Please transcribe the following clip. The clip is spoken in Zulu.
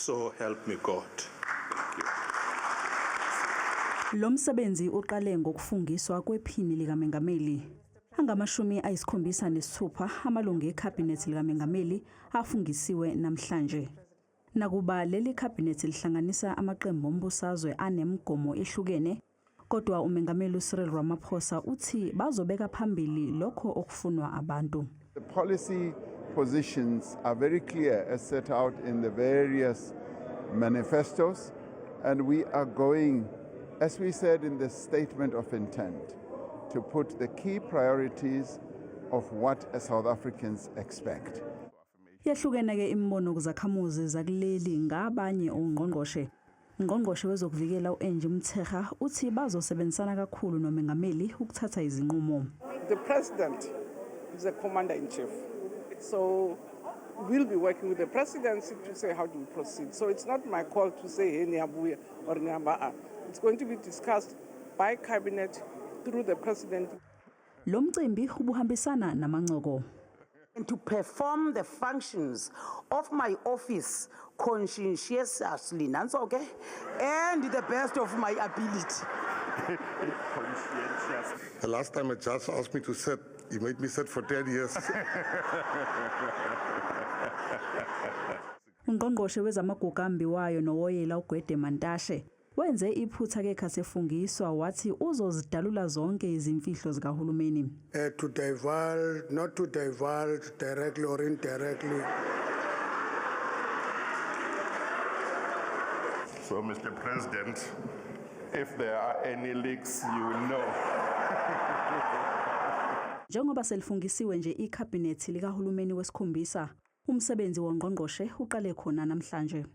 So help me God. Thank you. Lo msebenzi uqale ngokufungiswa kwephini likamengameli. Angama-76 amalungu ekhabhinethi likamengameli afungisiwe namhlanje. Nakuba leli khabhinethi lihlanganisa amaqembu ombusazwe anemigomo ehlukene, kodwa uMengameli uCyril Ramaphosa uthi bazobeka phambili lokho okufunwa abantu. The policy positions are very clear as set out in the various manifestos, and we are going, as we said in the statement of intent, to put the key priorities of what South Africans expect. Yahlukene-ke imibono kuzakhamuzi zakuleli ngabanye ongqongqoshe. Ungqongqoshe wezokuvikela u-Angie Motshekga uthi bazosebenzisana kakhulu nomengameli ukuthatha izinqumo. The president is a commander in chief. So we'll be working with the presidency to say how do we proceed. So it's not my call to say, hey, niyabuya or niyamba. It's going to be discussed by cabinet through the president. Lo mcimbi ubuhambisana namancoko. And to perform the functions of my office conscientiously, nantso ke, and the best of my ability. The last time a judge asked me to sit, he made me sit for 10 years. Ungqongqoshe wezamagugu ambiwayo nowoyela uGwede Mantashe wenze iphutha ke khasefungiswa wathi uzozidalula zonke izimfihlo zikahulumeni. To divulge, not to divulge directly or indirectly. So, Mr. President, if there are any leaks, you will know. Njengoba selifungisiwe nje ikhabhinethi likahulumeni wesikhombisa, umsebenzi wongqongqoshe uqale khona namhlanje.